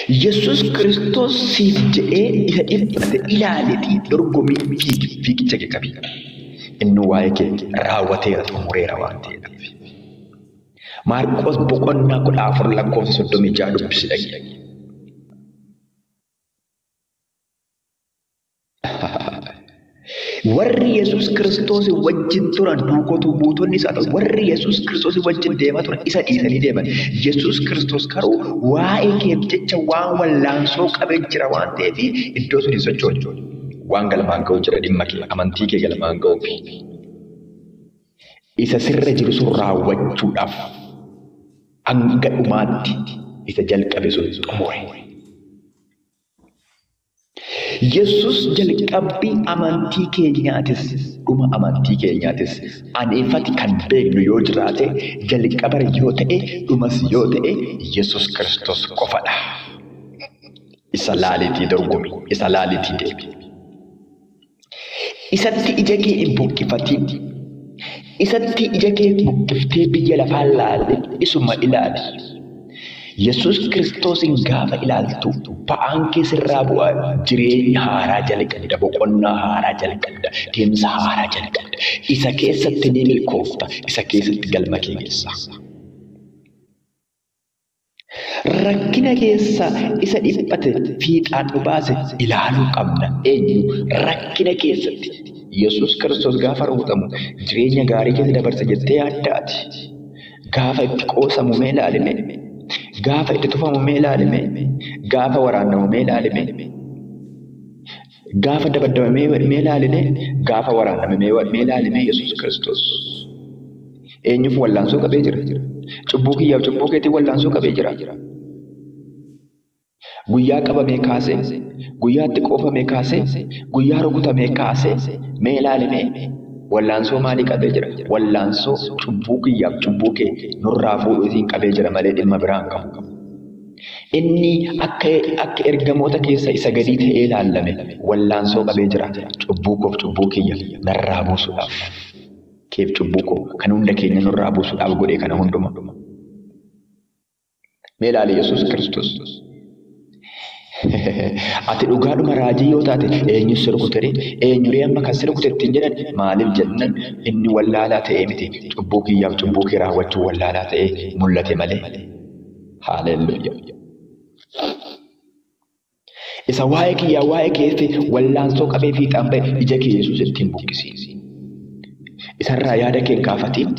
Yesuus Kiristoos siif jedhee isa dhiphate ilaalitii dorgomii fiigi, fiigicha kee qabi. Inni waa'ee kee raawwateera, xumureera waan ta'eef. Maarqos boqonnaa 14 lakkoofsa 36 dubbisi dhaqi. Warri Yesuus Kiristoos wajjin turan duukotu buutonni isaa ta'u, warri Yesuus Kiristoos wajjin deemaa turan isa dhiisanii deeman. Yesuus Kiristoos garuu waa'ee keef jecha waan wallaansoo qabee jira waan ta'eef iddoo sun hin sochoone. Waan galmaan ga'u jira dhimma kee, amantii kee galmaan ga'uuf. Isa sirra jiru sun raawwachuudhaaf hanga dhumaatti isa jalqabe sun xumure. Yesuus jalqabbii amantii keenyaatis dhuma amantii keenyaatis aneeffati kan beeknu yoo jiraate jalqaba yoo ta'e dhumas yoo ta'e Yesuus Kiristoos qofadha. Isa laalitii dorgomi, isa laalitii deemi. Isatti ija kee hin buqqifatin. Isatti ija kee buqqiftee biyya lafaa laali, isuma ilaali. Yesuus Kiristoosin gaafa ilaaltu ba'aan kee sirraa bu'a, jireenya haaraa jalqabda, boqonnaa haaraa jalqabda, deemsa haaraa jalqabda. Isa keessatti ni milkoofta, isa keessatti galma kee geessa. Rakkina keessa isa dhiphate fiixaan nu baase ilaaluu qabna. Eenyu? Rakkina keessatti. Yesuus Kiristoos gaafa rukutamu jireenya gaarii keessa dabarsa jettee yaaddaati. Gaafa itti qoosamu mee ilaalime? Gaafa itti tufamu mee ilaalime? Gaafa waraanamu mee ilaalime? Gaafa dabaddabame mee ilaalime? Gaafa waraaname mee ilaalime Yesuus Kiristoos? Eenyuuf wallaansoo qabee jira? Cubbuu kiyyaaf cubbuu keetii wallaansoo qabee jira. Guyyaa qabamee kaasee, guyyaa itti qoofamee kaasee, guyyaa rukutamee kaasee mee ilaalime? Wallaansoo maalii qabee jira? Wallaansoo cubbuu kiyyaaf cubbuu kee nurraa fuudhuutiin qabee jira malee dhimma biraa hin qabu. Inni akka ergamoota keessa isa gadii ta'ee ilaallame wallaansoo qabee jira. Cubbuu koof cubbuu kiyya narraa buusuudhaaf. Keef cubbuu koo kan hunda keenya nurraa buusuudhaaf godhe kana hunduma. Mee ilaali Yesuus Kiristoos. Ati dhugaadhuma raajii yoo taate eenyu si rukute ree? Eenyu ree amma kan si rukute ittiin jedhan? Maaliif jennan inni wallaalaa ta'ee miti. Cubbuu kiyyaaf cubbuu kee raawwachuu wallaalaa ta'ee mul'ate malee. Haaleluyyaa. Isa waa'ee kiyyaa waa'ee keetti wallaansoo qabee fiixaan ba'e ija kee Yesuus ittiin buqqisi. Isarraa yaada kee hin kaafatiin.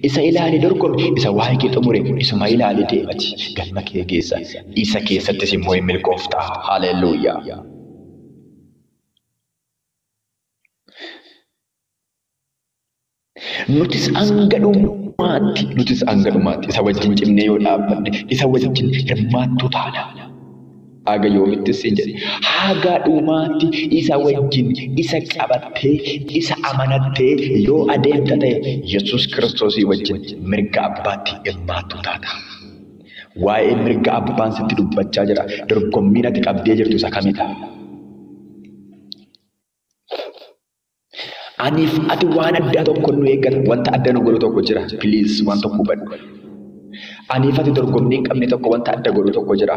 Isa ilaali dorgomi, isa waa'ee kee xumure, isuma ilaali deemati. Galma kee geessa. Isa keessattis immoo hin milkoofta. Haaleluyyaa. Nutis hanga dhumaatti, nutis hanga dhumaatti isa wajjin cimnee yoo dhaabbanne, isa wajjin hirmaattuu taana. Haga yoomittis siin jedhe, haga dhumaatti isa wajjin isa qabattee, isa amanattee yoo adeemta ta'e Yesuus Kiristoosii wajjin mirga abbaatti hirmaattuu taata. Waa'ee mirga abbaan sitti dubbachaa jira. Dorgommiin ati qabdee jirtu isa kamidha? Aniif ati waan addaa tokko nu eeggata. Wanta adda nu godhu tokko jira. Please waan tokko hubadhu. Aniif ati dorgommii hin qabne tokko wanta adda godhu tokko jira.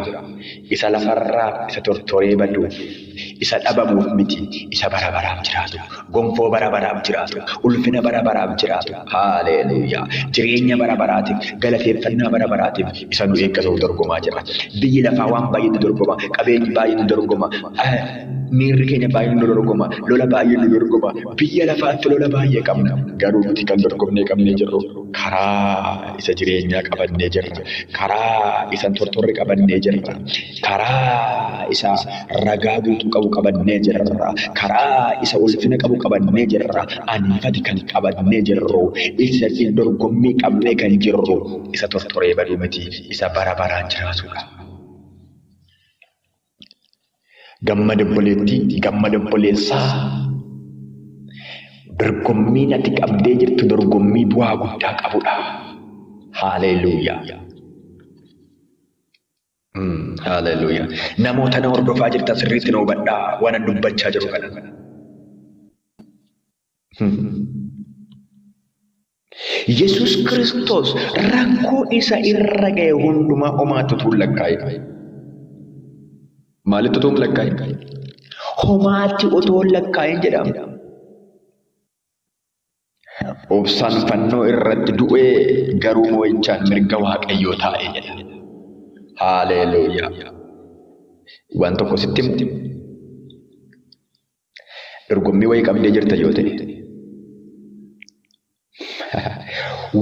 Isa lafarraa isa tortoree baduuf, isa dhabamuuf miti, isa bara baraaf jiraatu, gonfoo bara baraaf jiraatu, ulfina bara baraaf jiraatu. Haaleluuyaa. Jireenya bara baraatiif, galateeffannaa bara baraatiif isa nu eeggatu dorgomaa jira. Biyyi lafaa waan baay'ee nu dorgoma, qabeenyi baay'ee nu dorgoma, miirri keenya baay'ee nu dorgoma, lola baay'ee nu dorgoma. Biyya lafaatti lola baay'ee qabna. Garuu nuti kan dorgomnee qabnee jirru karaa isa jireenyaa qabannee jirra. Karaa isa tortorre qabannee jirra. Karaa isa ragaa guutuu qabu qabannee jirra. Karaa isa ulfina qabu qabannee jirra. Aniifati kan qabannee jirru, isa dorgommii qabnee kan jirru, isa tortoree baduu miti, isa bara baraan jiraatudha. Gammada obboleettii, gammada obboleessaa. Dorgommiin ati qabdee jirtu dorgommii bu'aa guddaa qabudha. Haaleluuyaa. Haaleluuyaa. Namoota na hordofaa jirtan sirriitti na hubadhaa waan an dubbachaa jiru kana. Yesuus Kiristoos rakkoo isa irra ga'e hundumaa omaatti utuu hin lakkaa'in. Maalitti otoo hin lakkaa'in? Homaatti otoo hin lakkaa'in jedhama. Obsaan fannoo irratti du'ee garuu moo'ichaan mirga Waaqayyoo taa'e jedha. Haaleluuyaa. Waan tokko sitti himu. Dorgommii wayii qabdee jirta yoo ta'e.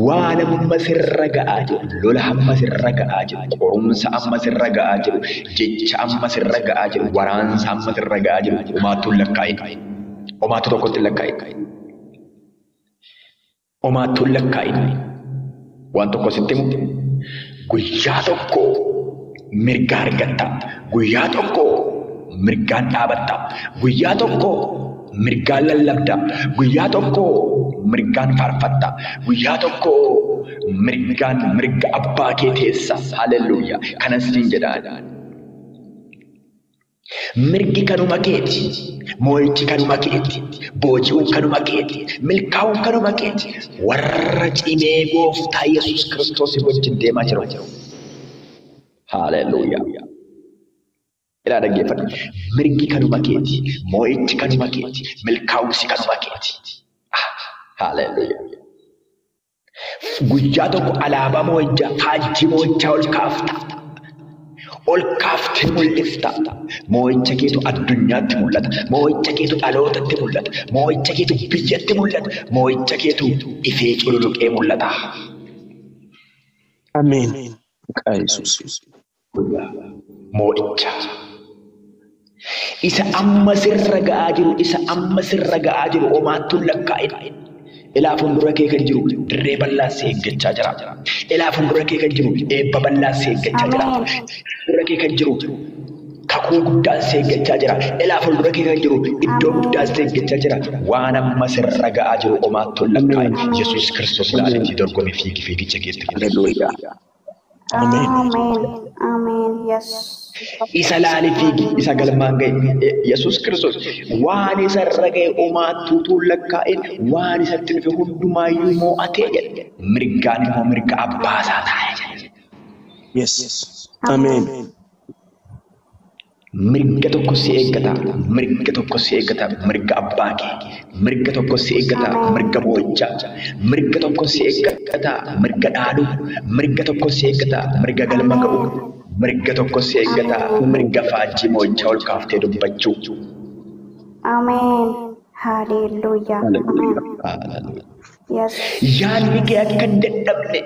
Waan amma sirra ga'aa jiru, lola amma sirra ga'aa jiru, qorumsa amma sirra ga'aa jiru, jecha amma sirra ga'aa jiru, waraansa amma sirra ga'aa jiru, homaattuu hin lakkaa'in. Homaattuu tokkotti hin lakkaa'in. Homaattuu hin lakkaa'in. Waan tokko sitti himu. Guyyaa tokko mirga argatta. Guyyaa tokko mirgaan dhaabatta. Guyyaa tokko mirgaan lallabda. Guyyaa tokko mirgaan faarfatta. Guyyaa tokko mirgaan mirga abbaa kee teessa. Haleluuyaa. Kanas siin jedhaan. Mirgi kanuma keeti. Moo'ichi kanuma keeti. Booji'uun kanuma keeti. Milkaa'uun kanuma keeti. Warra cimee gooftaa Yesuus Kiristoos wajjin deemaa jiru. Haleluuyaa. Ilaa dhaggeeffadhu. Mirgi kanuma keeti. Moo'ichi kanuma keeti. Milkaa'umsi kanuma keeti. Haleluuyaa. Guyyaa tokko alaabaa moo'ichaa, faajjii moo'ichaa ol kaafta. Ol kaaftee mul'ifta. Moo'icha keetu addunyaatti mul'ata. Moo'icha keetu dhalootatti mul'ata. Moo'icha keetu biyyatti mul'ata. Moo'icha keetu ifee cululuqee mul'ata. Ameen. Maqaa Yesuus. Moo'icha. Isa amma sirra ga'aa jiru, isa amma sirra ga'aa jiru homaattuu hin lakkaa'in. Ilaa fuuldura kee kan jiru dirree bal'aa si eeggachaa jira. Ilaa fuuldura kee kan jiru eebba bal'aa si eeggachaa jira. Fuuldura kee kan jiru kakuu guddaan si eeggachaa jira. Ilaa fuuldura kee kan jiru iddoo guddaan si eeggachaa jira. Waan amma sirra ga'aa jiru homaattuu hin lakkaa'in. Yesuus Kiristoos ilaaliitii dorgomii fiigi fiigicha keetti. Haleluuyaa. Ameen. Ameen. Ameen. Yes. Isa laali fiigi, isa galmaan ga'e. Yesuus Kiristoos waan isa irra ga'e homaattuu hin lakkaa'in, waan isatti dhufe hundumaayyuu moo'atee jedhe. Mirgaan immoo mirga abbaa isaa taa'e jedhe. Yes. Ameen. Mirga tokko si eeggata, mirga tokko si eeggata, mirga abbaa kee, mirga tokko si eeggata, mirga moo'ichaa, mirga tokko si eeggata, mirga dhaaluu, mirga tokko si eeggata, mirga galma ga'uu, mirga tokko si eeggata, mirga faajjii moo'ichaa ol kaaftee dubbachuu. Ameen. Haleluuyaa. Ameen. Yes. Yaadni kee akka hin dadhabne,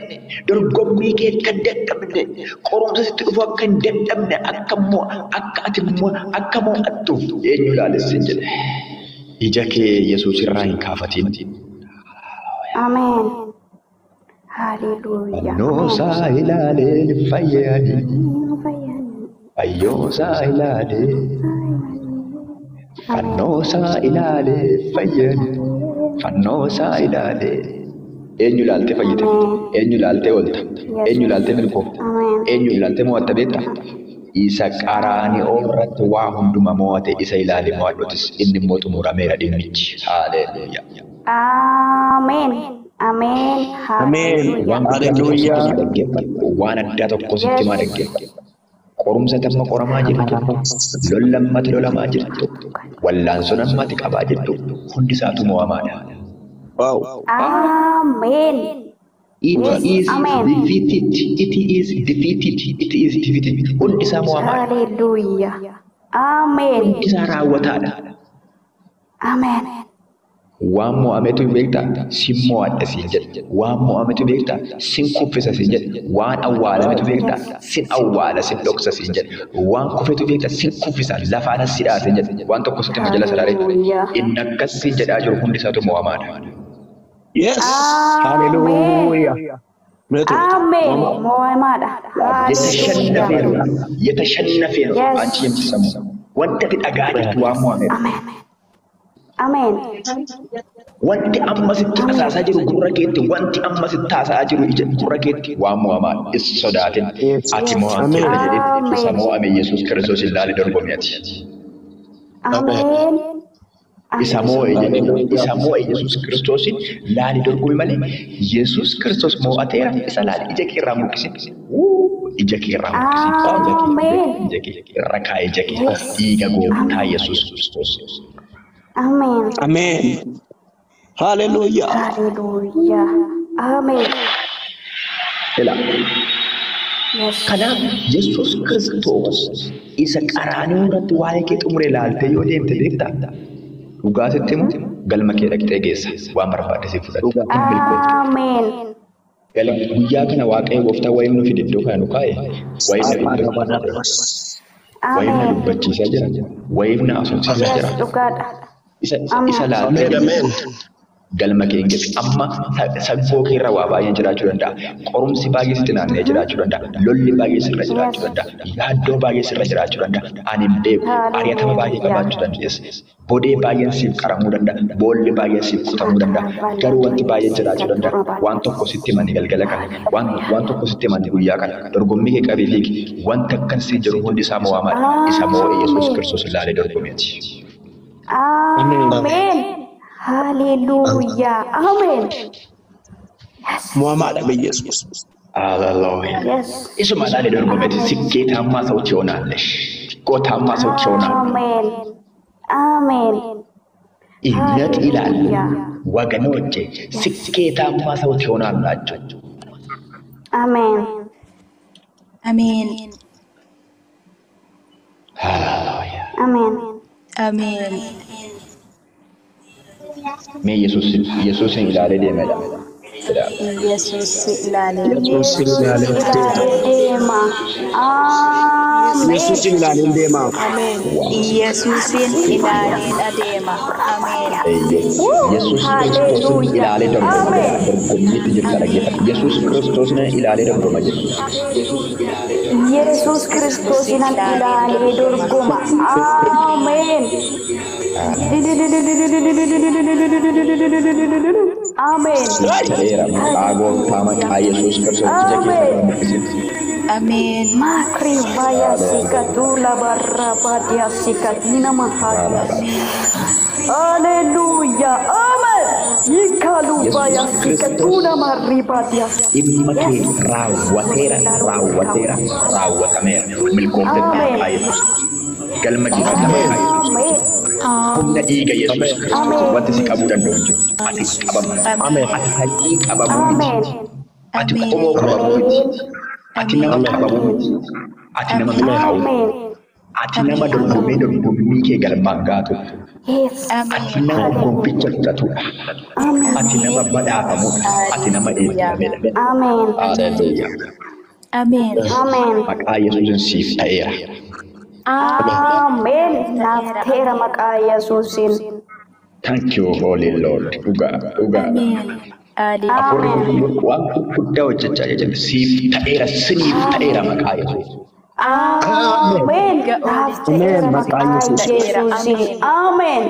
dorgommii kee akka hin dadhabne, qorumsa sitti dhufu akka hin dadhabne, akka immoo akka ati immoo akka mo'attuuf eenyu ilaalessin jedhe. Ija kee Yesuus irraa hin kaafatin. Ameen. Haleluuyaa. Fannoosaa ilaalee fayyani. Fayyoosaa ilaalee. Fannoosaa ilaalee fayyani. Fannoosaa ilaalee. Eenyu ilaaltee fayyite? Eenyu ilaaltee oolta? Eenyu ilaaltee milkoofta? Eenyu ilaaltee mo'atta beekta? Isa qaraani'oo irratti waa hunduma mo'ate isa ilaali mo'adhutis inni immoo xumurameera dhimmichi. Haleluuyaa. Ameen. Ameen. Ameen. Haleluuyaa. Waan guddaa tokko sitti himaa dhaggeeffadhu. Waan addaa tokko sitti himaa dhaggeeffadhu. Qorumsa amma qoramaa jirtu, lola ammatti lolamaa jirtu, wallaansoon ammatti qabaa jirtu, hundi isaatu mo'amaadha. Wow. Ameen. It is Amen. defeated. It is defeated. It is defeated. Hundi isaa mo'amaadha. Haleluuyaa. Ameen. Hundi isaa raawwataadha. Ameen. Waan mo'ametu beektaa? Sin mo'adha siin jedhe. Waan mo'ametu beektaa? Sin kuffisa siin jedhe. Waan awwaalametu beektaa? Sin awwaala sin dhoksa siin jedhe. Waan kufetu beektaa? Sin kuffisa lafaan as sidhaa siin jedhe. Waan tokko sitti hima jala sararee. Haleluuyaa. Inni akkas siin jedhaa jiru hundi isaatu mo'amaadha. Yes. Ameen. Haleluuyaa. Meetu. Ameen. Mo'amaadha. የተሸነፈ Haleluuyaa. ነው። የተሸነፈ ነው። Yes. አንቺ የምትሰሙ wanta ati dhagaa jirtu waan mo'ameedha. Ameen. Ameen. Wanti amma sitti hasaasaa jiru gurra keetti, wanti amma sitti haasa'aa jiru ija gurra keetti waan mo'amaadha. Is sodaatin Yes. ati Yes. mo'amteerta jedhee isa Ameen. mo'ame Yesuus Kiristoos ilaali dorgomi ati. Ameen. Isa moo'e jechuudha. Isa moo'e Yesuus Kiristoosin laali dorgomi malee Yesuus Kiristoos moo'ateera isa laali ija kee irraa mul'isin. Ija kee irraa mul'isin. Ija kee irra kaa'e ija kee dhiiga gooftaa Yesuus Kiristoos. Ameen. Ameen. Hallelujah. Hallelujah. Ameen. Ila. Kanaaf Yesuus Kiristoos isa qaraanioo irratti waa'ee kee xumure ilaaltee yoo deemte beektaa? Dhugaa sitti himu galma kee dhaqxee geessa waan barbaadde si fudhatta. Hin milkooftu. Ameen. Guyyaa kana Waaqayyo gooftaa wayii nu fide iddoo kana nu kaa'e wayii na wayii na dubbachiisaa jira wayii na haasofsiisaa jira. Dhugaadha. Isa laaltee galma kee hin geessu. Amma saggoo kee irra waa baay'een jiraachuu danda'a. Qorumsi baay'ee sitti naanna'ee jiraachuu danda'a. Lolli baay'ee sirra jiraachuu danda'a. Yaaddoo baay'ee sirra jiraachuu danda'a. Ani hin beeku. Ari'atama baay'ee qabaachuu dandeessa. Bodee baay'een siif qaramuu danda'a. Boolli baay'een siif qotamuu danda'a. Garuu wanti baay'een jiraachuu danda'a. Waan tokko sitti himani galgala kana. Waan tokko sitti himani guyyaa kana. Dorgommii kee qabii fiigi. Wanta akkan si jiru hundi isaa mo'amaadha. Isa moo'e Yesuus Kiristoos ilaalee dorgomeeti. Ameen. Hallelujah. Amen. Mo'amaadha Yesuus. Hallelujah. Yes. Isuma ilaalee dorgomeeti. ስኬታማ ሰው ትሆናለሽ። ስኬታማ ሰው ትሆናለሽ። Amen. Amen. እምነት ይላል ወገኖቼ፣ ስኬታማ ሰው ትሆናላችሁ። Amen. Ameen. ሃሌሉያ። Amen. Ameen. Mee Yesuusin ilaalee deemedha. Yesuus ilaalee. Yesuus ilaalee deema. Deema. Amen. Yesuus ilaalee deema. Ameen. Yesuusin ilaalee adeema. Ameen. Yesuus Kiristoosin ilaalee dorgoma jedha. Dorgommiitti jirta dhaggeeffadhu. Yesuus Kiristoosin ilaalee dorgoma jedha. Yesuus Kiristoosin ilaalee dorgoma. Ameen. Ameen. Ta'eera maqaa gooftaa maqaa Yesuus Kiristoos ija keessa mul'isin. Ameen. Makri vaya sikatula barra badia sikatina mahadia. Hallelujah. Amen. Yikalu vaya sikatuna maribadia. Dhimma kee raawwateera raawwateera raawwatameera. Milkooftetti maqaa Yesuus. Galma geessita maqaa Yesuus. Amen. Humna dhiiga Yesuus Kiristoos wanti si qabuu danda'u hin jiru. Ati qabama. Ameen. Ati sanyii qabamuu miti. Amen. Ati qomoo qabamuu miti. Ati nama qabamuu miti. Ati nama milkaa'u. Amen. Ati nama dorgommee dorgommii kee galmaan gaatu. Yes. Ati nama gombicha fudhatudha. Amen. Ati nama badhaafamudha. Ati nama eebbifamedha. Amen. Haleluuyaa. Ameen. Amen. Maqaa Yesuusin siif ta'eera. Amen. Naaf ta'eera maqaa Yesuusin. Thank you, Holy Lord. Dhugaa dhugaa. Ameen. Hafuurri qulqulluun waan gurguddaa hojjechaa jira. Siif ta'eera, siniif ta'eera maqaa Yesuus. Amen. Naaf ta'eera Maqaa maqaa Yesuus. Yesuusin. Amen.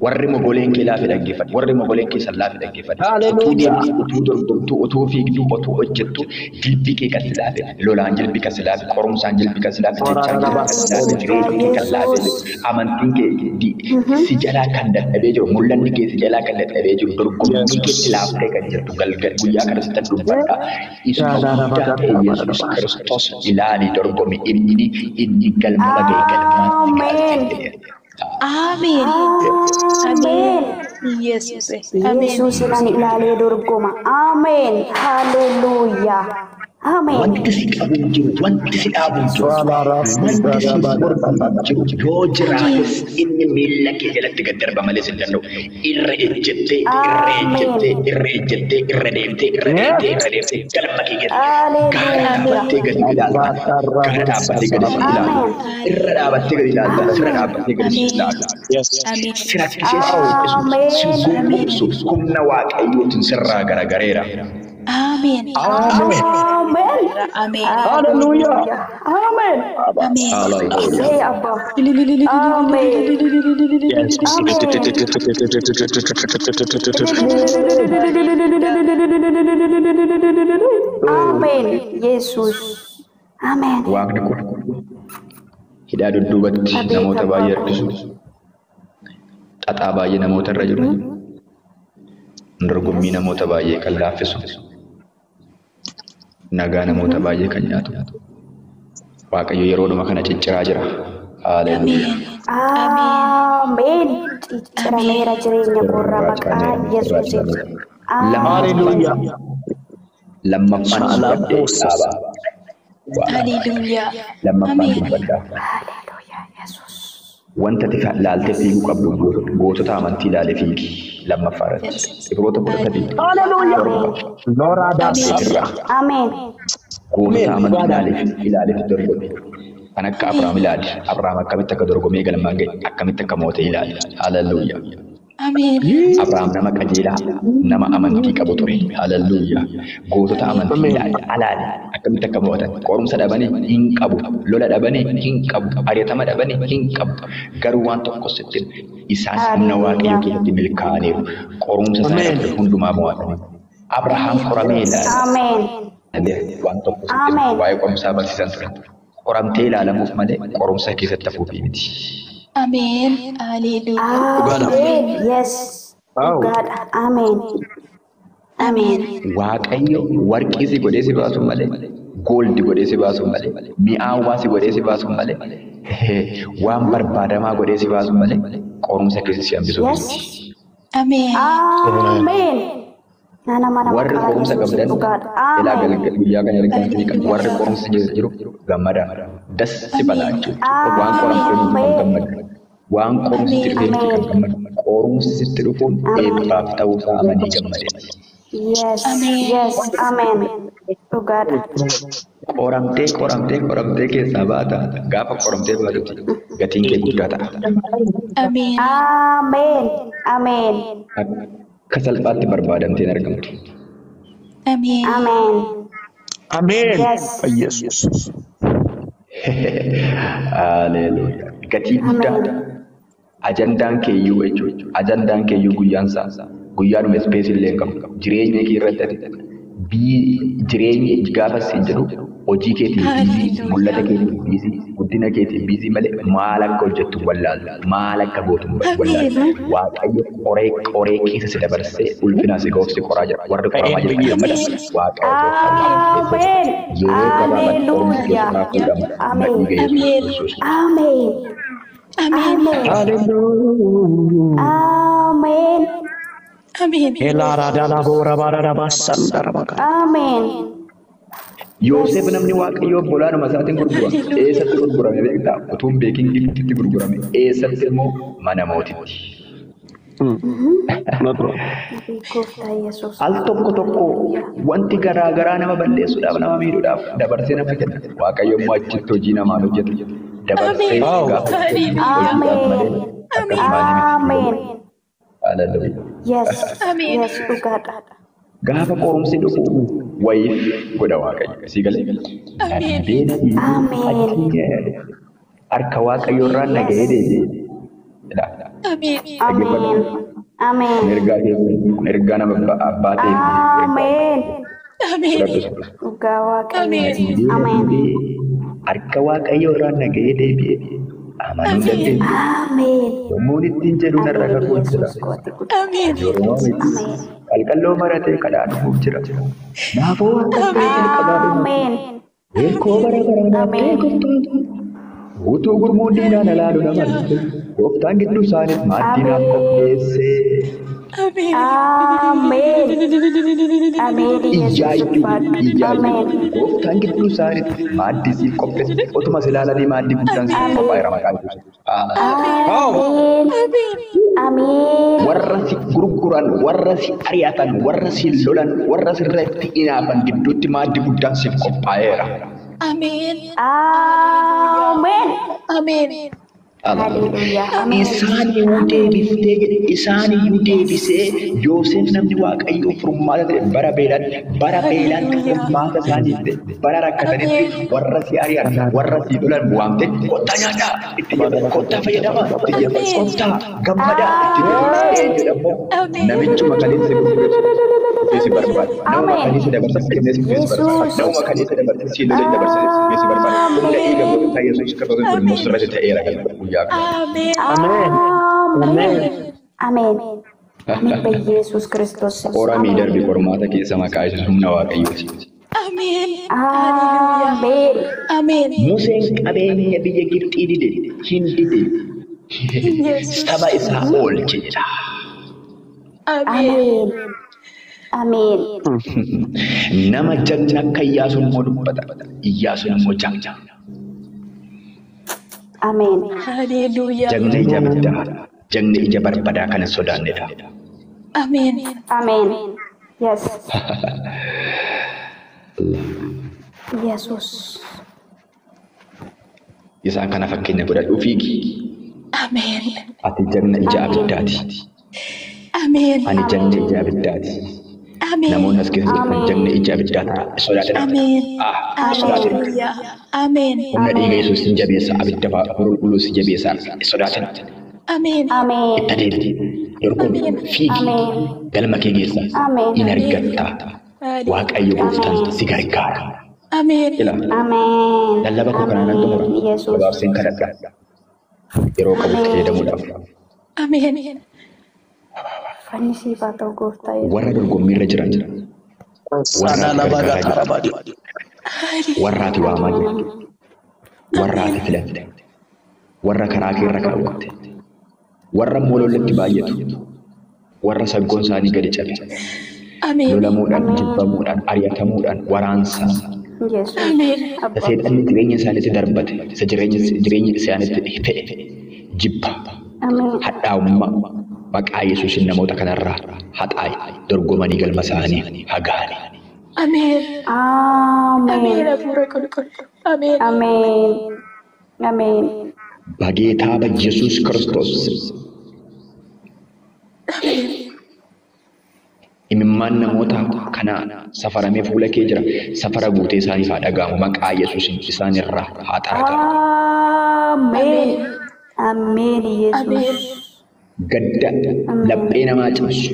Warri mogoleen kee laafi dhaggeeffadhu. Warri mogoleen keessan laafi dhaggeeffadhu. Utuu Hallelujah. deemtu, utuu dorgomtu, utuu fiigdu, utuu hojjettu, jilbi kee kan si laafe, lolaan jilbi kan si laafe, qorumsaan jilbi kan si laafe, jechaan jilbi kan si laafe, jireenyi kee kan laafe jiru, amantiin kee si jalaa kan dadhabee jiru, mul'anni kee si jalaa kan dadhabee jiru, dorgommii keetti laaftee kan jirtu, galgal guyyaa kana sitti dubbadha. Isuma guddaa ta'e Yesuus Kiristoos ilaali dorgomi inni inni galma dhaga'e galmaatti Amen. galche. Ameen. Amen. Yesuus. Ameen. Yesuusin ani ilaalee dorgoma. Amen. Hallelujah. Amen. Wanti si qabu hin jiru, wanti si dhaabu hin jiru, wanti si mormu hin jiru. Yoo jiraates inni miilla kee jalatti gad darba malee si hin danda'u. Irra ejjettee, irra ejjettee, irra ejjettee, irra deemtee, irra deemtee, irra deemtee galma kee gadi. Gaara dhaabbattee gadi ilaalta. Gaara dhaabbattee gadi si ilaalta. Irra dhaabbattee gadi ilaalta. Sirra dhaabbattee gadi si ilaalta. Yes. Ameen. Si rakkisee si dhiphisu, si gowwoomsu humna Waaqayyootiin sirraa garagareera. Ameen. Amen. Amen. Ameen. Hallelujah. Amen. Ameen. Hallelujah. Hey Abba. Amen. Yes. Amen. Yesus. Amen. Waaqni kun hidhaa dudduubatti namoota baay'ee harkisu. Xaxaa baay'ee namoota irra jiru. Dorgommii namoota baay'ee kan laaffisu. Nagaa namoota baay'ee kan nyaatu. Waaqayyo yeroodhuma kana cicciraa jira. Haleluuyaa. Ameen. Ciccirameera jireenya koorraa maqaa Yesuusiin. Hallelujah. Lammaffaan dubbadhee dhaabaa. Haleluuyaa. Lammaffaan Ameen. dubbadhaa. Haleluuyaa Yesuus. Wanta ati laaltee fiiguu qabdu gootota amantii ilaalee fiigi lammaffaa irratti. Ibroota 13 Hallelujah. 7 Lora dasa. irraa Ameen. gootota amantii ilaaleef dorgomi. Kan akka Abrahaam ilaali. Abrahaam akkamitti akka dorgomee galmaan ga'e, akkamitti akka moote ilaali. Haleluuyaa. Ameen. Abrahaam nama qajeelaa, nama amantii qabu ture. Haleluuyaa. Gootota amantii ilaali. Alaali. Akkamitti akka mo'atan. Qorumsa dhabanii hin qabu. Lola dhabanii hin qabu. Ari'atama dhabanii hin qabu. Garuu waan tokko sitti isaan humna Waaqayyoo keessatti milkaa'aniiru. Qorumsa isaan irra ture hundumaa mo'atanii. Abrahaam qoramee ilaali. Ameen. Waan tokko sitti Ameen. waa'ee qorumsaa barsiisan ture. Qoramtee ilaalamuuf malee qorumsa keessatti hafuufii miti. Ameen. Haleluuyaa. Ameen. Yes. Wow. Dhugaadha. Ameen. Ameen. Waaqayyo warqii si godhee si baasu malee, gooldi godhee si baasu malee, mi'aawaa si godhee si baasu malee, waan barbaadamaa godhee si baasu malee, qorumsa keessa si hambisuuf Yes. miti. Ameen. Ameen. Nana mana Warri maqaa qorumsa Yesuusiin qabdan dhugaadha. ilaa Ameen. galgal guyyaa kana ergaa qabu. Warri qorumsa keessa jiru gammadaa. Dassi balaa jechuudha. Waan qoramtee miti kan gammadu. Waan qorumsi sitti dhufee miti kan gammadu. Qorumsi sitti dhufuun eebbaaf ta'uusaa amanii gammade. Yes. Ameen. Yes. Ameen. Dhugaadha. Qoramtee qoramtee qoramtee keessaa baata. Gaafa qoramtee baatutti gatiin kee guddaa ta'a. Ameen. Ameen. Ameen. Akka salphaatti barbaadamtee hin argamtu. Ameen. Ameen. Ameen. Yes. Yesus. Haleluuyaa. Gatii guddaa ajandaan keeyyuu jechuudha. Ajandaan keeyyuu guyyaan isaa guyyaadhuma ispeesii illee hin qabu. Jireenya kee irratti ati jireenya gaafa siin jedhu hojii keetiin busy, mul'ata keetiin busy, guddina keetiin busy malee maal akka hojjettu wallaalu, maal akka gootu wallaalu. Waaqayyo qoree qoree keessa si dabarsee ulfina si ga'uuf si qoraa jira. Warri qoramaa jiran gammada. Waaqayyo Ameen. yeroo gabaabatti qorumsi Haleluuyaa. keessaa fuudhama. Ameen. Dhiiga Yesuus Kiristoos. Ameen. Ameen. Ameen. Hallelujah. Ameen. Ameen. Elara dala bora bara bara sandara baka. Ameen. Yoosef namni Waaqayyoo obbolaanuma isaatiin gurgurame. Eessatti gurgurame beektaa? Utuu hin beekin Gibxitti gurgurame. Eessatti immoo mana mootitti. Gooftaa Yesuus. Al tokko tokko wanti garaa garaa nama balleessuudhaaf nama miidhuudhaaf dabarsee nama kenna. Waaqayyo immoo achitti hojii namaan hojjeta. Dabarsee Wow. gaafa hojiidhaaf malee akkasumaan miti. Ameen. Haleluuyaa. Yes. Ameen. Yes. Dhugaadha. Gaafa qorumsi dhufu wayiif godha Waaqayyo. Sii galee. Ameen. Darbee na dhiibee Ameen. achiin harka Waaqayyo irraa na ga'ee deebi'e. Jedha. Ameen. Ameen. Kun Ameen. ergaa keessan, kun ergaa nama abbaa ta'eef. Ameen. Ameen. Dhugaa Waaqayyo. Ameen. Ameen. Harka Waaqayyo irraa na ga'ee deebi'e. Amanuu hin dandeenye. Ameen. Yommuun ittiin jedhu narra Ameen. kakuun jira. Yesuus kooti guddaa. Ameen. Yeroo miti. Ameen. Qalqalloo maratee kadhaa dhufuuf jira. Naafoo waan ta'eef jalqabaa dhufu. Ameen. Hirkoo bara baraa naaf ta'e gooftaan. Utuu gurmuun diinaan alaalu nama argite. Gooftaan gidduu isaaniif maaddii naaf qopheesse. Ameen. Ameen. Ameen. Yesuus Iyyaayyuu ulfaadhu. iyyaayyuu Ameen. gooftaan gidduu isaaniif maaddii siif qopheesse. Utuma si ilaalanii maaddii guddaan siif qophaa'eera maqaa Yesuus. Ameen. Ameen. Warra si gurguran, warra si ari'atan, warra si lolan, warra sirratti hinaafan gidduutti maaddii guddaan siif qophaa'eera. Ameen. Ameen. Ameen. Haleluuyaa. Ameen. Isaan iyyuu deebiftee jedhe isaan iyyuu deebisee Yoosef namni Waaqayyoo furmaata ta'e bara beelaatti bara beelaatti furmaata isaaniif ta'e bara rakkatanitti warra si ari'an warra si lolan waamte kottaa nyaadhaa itti jedhan kottaa fayyadamaa itti jedhan kottaa gammadaa itti jedhan eenyudha immoo namichuma kaleessa gurgure dhufee si barbaada nama kaleessa dabarsa kennee si dhufee si barbaada nama kaleessa dabarsa si lolee dabarsa dhufee si barbaada humna dhiiga gooftaa Yesuus Kiristoos kun immoo sirratti ta'eera galma guyyaa kana. Ameen. Ameen. Ameen. Ameen. Ameen. Ameen በኢየሱስ ክርስቶስ ስም። Qoramii darbi qormaata keessa maqaa Yesuus humna Waaqayyooti. Ameen. Haleluuyaa. Ameen. Ameen. Museen qabeenya biyya Gibxii dide hin dide Yesuus. saba isaa oolche jedha. Ameen. Ameen. Ameen. Nama jagna akka Iyyaasuun immoo dubbata. Iyyaasuun immoo jagna. Ameen. Haleluuyaa. Jagna ija abiddaa, jagna ija barbadaa kan hin sodaannedha. Ameen. Ameen. Yes. Yesuus. Isaan kana fakkeenya godhadhuu fiigi. Ameen. Ati jagna ija abiddaati. Ameen. Ani jagna ija abiddaati. Ameen. Namoonni as keessa jirtan Ameen. jagna ija abiddaa ta'a. Sodaatina. Ameen. Ah, sodaatina. Haleluuyaa. Ameen. Humna dhiiga Yesuus sin jabeessa, abidda qulqulluu si jabeessa. Sodaatina. Ameen. Ameen. Itti adeemi. Dorgomi. Fiigi. Ameen. Galma kee geessa. Ameen. In argatta. Waaqayyo gooftaan si gargaara. Ameen. Ila Ameen. lallaba koo kanaan nan xumura. Ameen. Yesuus. Gabaabseen kadhadha. Yeroo qabutti fayyadamuudhaaf. Ameen. Uffanni siif haa ta'u gooftaa Yesuus. Warra dorgommiirra jiran, warra ati gargaaraa jirtu, warra ati waamaa jirtu, warra ati filatte, warra karaa kee irra kaawwatte, warra immoo lolatti baay'atu, warra saggoon isaanii gadi cabe, Ameen. lolamuudhaan, jibbamuudhaan, ari'atamuudhaan, waraansaan, Yesuus. Ameen. isa Abbaa. seexanni jireenya isaaniitti darbate, isa jireenya isaaniitti fe'e, jibba, Ameen. hadhaa'ummaa maqaa Yesuusin namoota kanarraa haxaa'i dorgomanii galma isaanii hagaani. Ameen. Ameen. Ameen. Hafuura qulqulluu. Ameen. Ameen. Ameen. በጌታ በኢየሱስ ክርስቶስ ስም Ameen. imimmaan namoota kanaa safaramee fuula kee jira. Safara guutee isaaniif haa dhaga'amu. Maqaa Yesuusin isaan irraa haa xaragamu. Ameen. Ameen Ameen. Yesuus. Gadda laphee namaa cabsu,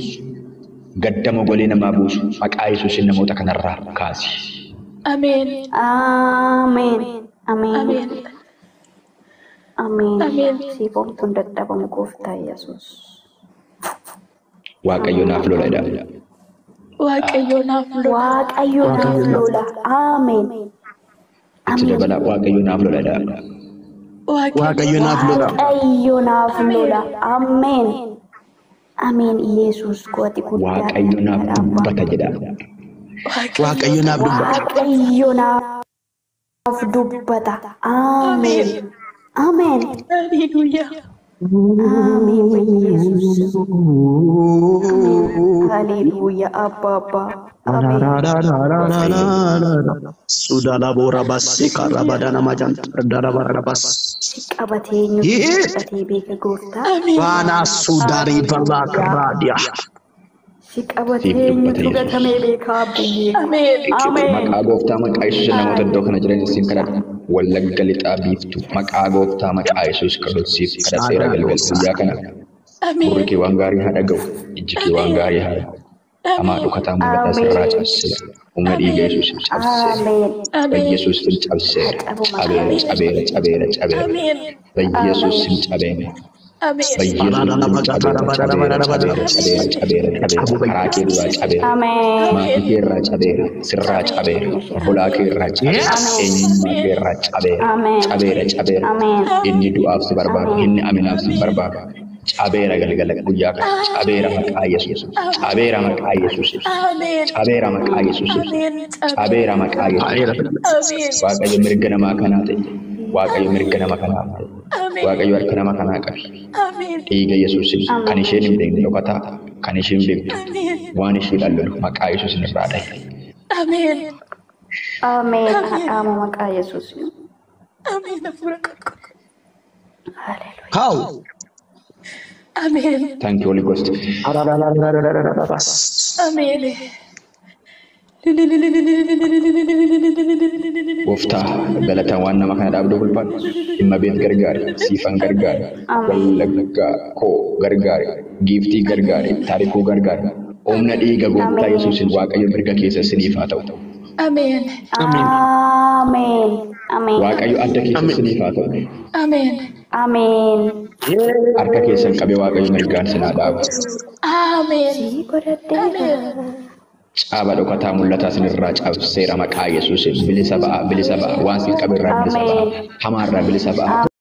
gadda mogolee namaa buusu maqaa Yesuusin namoota kanarraa kaasi. Ameen. Ameen. Ameen. Ameen. Ameen. Ameen. Siif homtuun dadhabamu gooftaa Yesuus. Waaqayyo naaf lola jedha. Waaqayyo naaf lola. Waaqayyo naaf lola. Ameen. Itti dabalaa Waaqayyo naaf lola jedha. Waaqayyo naaf lola. Waaqayyo naaf lola. Ameen. Ameen Yesuus kooti guddaa. Waaqayyo naaf dubbata jedha. Waaqayyo naaf dubbata. Waaqayyo naaf dubbata. Ameen. Ameen. Haleluuyaa. Ameen Yesuus. Ameen. Haleluuyaa Abba Abba. Ameen. Sudala bora basse karabada nama jantar darabara bas. Si qabatee eenyutu fudhatee beeka gooftaa. Ameen. Bana sudari balak radia. Si qabatee eenyutu gatamee beeka abbiyyee. Ameen. Ameen. Maqaa gooftaa maqaa Yesuus namoota iddoo kana jiran isin kadhadha. Wallagga lixaa biiftuu maqaa gooftaa maqaa Yesuus kadhadsiif kadhadheera galgal guyyaa kana. Gurri Ameen. kee waan gaarii haa dhaga'u, ijji kee waan gaarii haa dhaga'u. Hamaa dhukataa mul'ataa sirraa cabseera. Humna dhiiga Yesuusin cabseera. Ameen. Ameen. በኢየሱስ ስም cabseera. Cabeera, cabeera, cabeera, cabeera. Ameen. በኢየሱስ ስም cabeera. Ameen. በኢየሱስ ስም cabeera, cabeera, cabeera, cabeera, cabeera, cabeera. Karaa kee duraa cabeera. Ameen. Maatii kee irraa cabeera. Sirraa cabeera. Obbolaa kee irraa cabeera. Eenyummaa kee irraa cabeera. Ameen. Cabeera, cabeera. Ameen. Inni du'aaf si barbaadu, inni aminaaf si barbaadu. Cabeera galgala guyyaa kana. Cabeera maqaa Yesuus. Cabeera maqaa Yesuus. Ameen. Cabeera maqaa Yesuus. Ameen. Cabeera maqaa Yesuus. Ameen. Waaqayyo mirga namaa kanaa ta'e. Waaqayyo mirga nama kanaa ta'e. Ameen. Waaqayyo harka nama kanaa qabi. Ameen. Dhiiga Yesuusin kan isheen hin beekne dhokataa, kan isheen beektu Ameen. waan isheedhaan lolu maqaa Yesuusin irraa dhahe. Ameen. Ameen. Haadhaama maqaa Yesuus. Ameen. Hafuura qulqulluu. Haleluuyaa. How? Ameen. Thank you Holy Ghost. Ameen. Gooftaa galataan waan nama kana dhaabduu ulfaadhu. Dhimma beet gargaari, siifan gargaari, wallaggaa koo gargaari, giiftii gargaari, taarikuu gargaari. Humna dhiiga gooftaa Yesuusin Waaqayyo mirga keessa isiniif haa ta'u. Ameen. Ameen. Ameen. Waaqayyo adda keessan isiniif haa ta'u. Ameen. Ameen. Harka keessan qabee Waaqayyo mirgaan isin haa dhaabu. Ameen. Si godhadheera. Caaba dhokataa mul'ataa isinirraa cabseera maqaa Yesuusiin. Bilisa ba'a, bilisa ba'a. Waan isin qabe irraa bilisa ba'a. Hamaarraa bilisa ba'a.